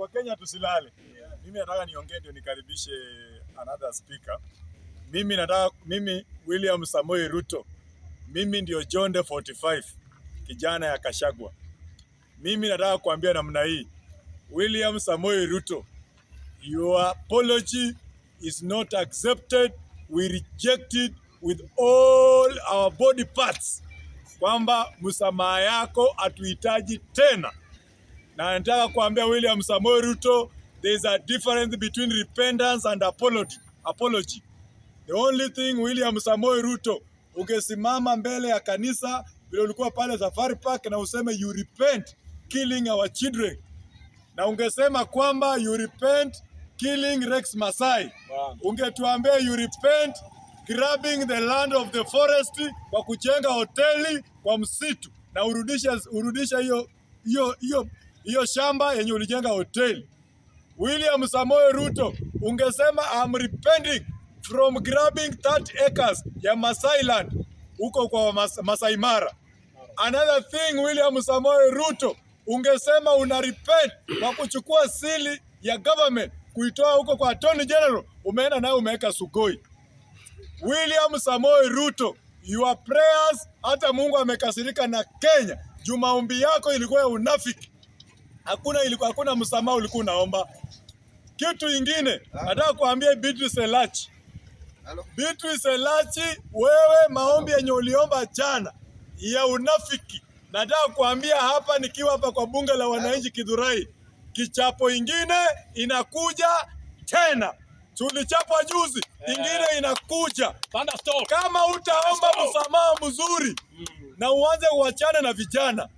Wakenya tusilale. Mimi nataka niongee ndio nikaribishe another speaker. Mimi nataka, mimi William Samoei Ruto. Mimi ndio John de 45, kijana ya Gachagua. Mimi nataka kuambia namna hii. William Samoei Ruto, your apology is not accepted. We reject it with all our body parts. Kwamba msamaha yako hatuhitaji tena. Na nataka kuambia William Samoei Ruto, there is a difference between repentance and apology. Apology. The only thing, William Samoei Ruto, ungesimama mbele ya kanisa vile ulikuwa pale Safari Park na useme you repent killing our children, na ungesema kwamba you repent killing Rex Masai, ungetuambia you repent grabbing the land of the forest kwa kujenga hoteli kwa msitu, na urudishe hiyo shamba yenye ulijenga hoteli. William Samoei Ruto, ungesema I'm repenting from grabbing 30 acres ya Masai land huko kwa Masai Mara. Another thing, William Samoei Ruto, ungesema una repent kwa kuchukua siri ya government kuitoa huko kwa Attorney General, umeenda nayo umeweka Sugoi. William Samoei Ruto, your prayers, hata Mungu amekasirika na Kenya juu maombi yako ilikuwa ya unafiki. Hakuna msamaha ulikuwa unaomba. Kitu ingine nataka kuambia Beatrice Elachi. Beatrice Elachi, wewe maombi yenye uliomba jana ya unafiki, nataka kuambia hapa nikiwa hapa kwa bunge la wananchi Githurai, kichapo ingine inakuja tena. Tulichapwa juzi, ingine inakuja. Thunderstorm. Kama utaomba msamaha mzuri na uanze uachane na vijana,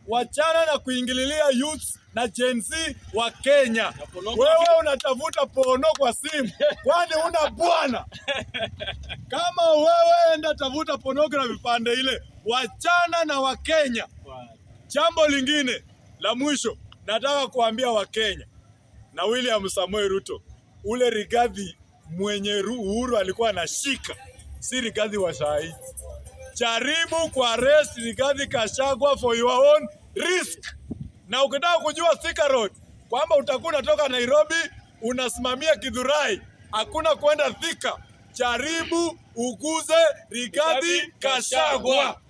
wachana na kuingililia youths na Gen Z wa Kenya. Wewe unatafuta porno kwa simu, kwani una bwana? Kama wewe enda tafuta pornography pande ile, wachana na Wakenya. Jambo lingine la mwisho nataka kuambia Wakenya na William Samoei Ruto, ule Rigathi mwenye Uhuru alikuwa anashika si Rigathi wa saa hii. Jaribu kuarrest Rigathi Gachagua for your own risk. Na ukitaka kujua Thika Road kwamba utakuwa unatoka Nairobi unasimamia Githurai, hakuna kwenda Thika. Jaribu uguze Rigathi Gachagua.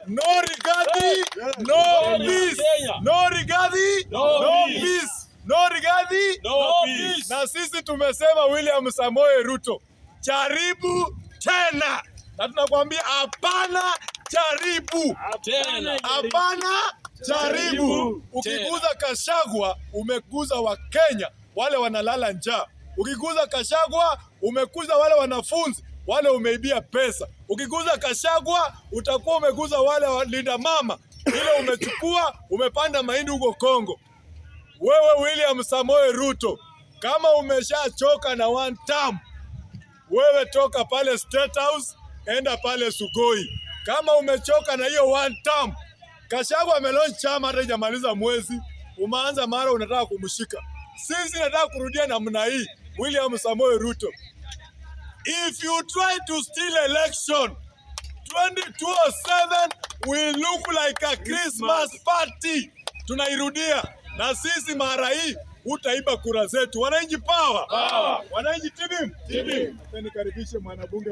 No Rigathi, no peace. No Rigathi, No no peace. Peace. No Rigathi, No peace. Na sisi tumesema, William Samoei Ruto, jaribu tena, na tunakwambia hapana, jaribu. Tena. Hapana, jaribu. Jaribu. Ukiguza Gachagua umeguza Wakenya wale wanalala njaa. Ukiguza Gachagua umeguza wale wanafunzi wale umeibia pesa. Ukiguza Gachagua utakuwa umeguza wale walinda mama ile umechukua umepanda mahindi huko Kongo. Wewe William Samoei Ruto, kama umeshachoka na one term, wewe toka pale State House, enda pale Sugoi. Kama umechoka na hiyo one term, Gachagua amelaunch chama hata hajamaliza mwezi, umeanza mara unataka kumshika. Sisi nataka kurudia namna hii, William Samoei Ruto, if you try to steal election 2027 will look like a Christmas party. Tunairudia na sisi mara hii utaiba kura zetu. Wananchi power! Power. Wananchi tibim! Tibim. Nikaribishe mwanabunge.